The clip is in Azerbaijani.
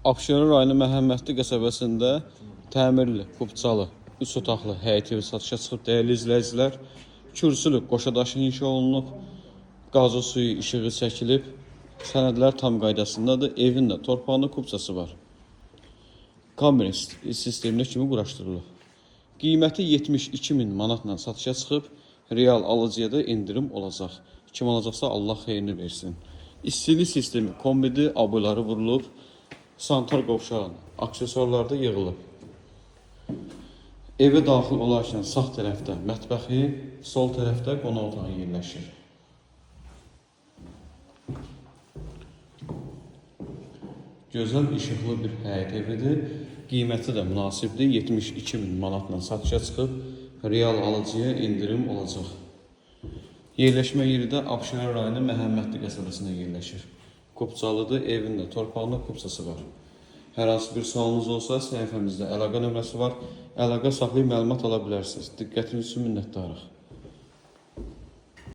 Abşeron rayonu Məhəmmədli qəsəbəsində təmirli, kupçalı, 3 otaqlı həyət evi satışa çıxıb dəyərli izləyicilər. Kürsülü, qoşa daşı inşa olunub, qazı suyu, işığı çəkilib, sənədlər tam qaydasındadır. Evin də torpağında kupçası var. Kamera sisteminə kimi quraşdırılıb. Qiyməti 72 min manatla satışa çıxıb, real alıcıya da endirim olacaq. Kim alacaqsa Allah xeyrini versin. İstilik sistemi kombidir, aboyları vurulub, sanitar qovşağın aksesuarlar da yığılıb. Evə daxil olarkən sağ tərəfdə mətbəxi, sol tərəfdə qonaq otağı yerləşir. Gözəl işıqlı bir həyət evidir. Qiyməti də münasibdir. 72 min manatla satışa çıxıb. Real alıcıya endirim olacaq. Yerləşmə yeri də Abşeron rayonu Məhəmmədli qəsəbəsində yerləşir. Kupçalıdır, evin də torpağında kupçası var. Hər hansı bir sualınız olsa səhifəmizdə əlaqə nömrəsi var. Əlaqə saxlayıb məlumat ala bilərsiniz. Diqqətiniz üçün minnətdarıq.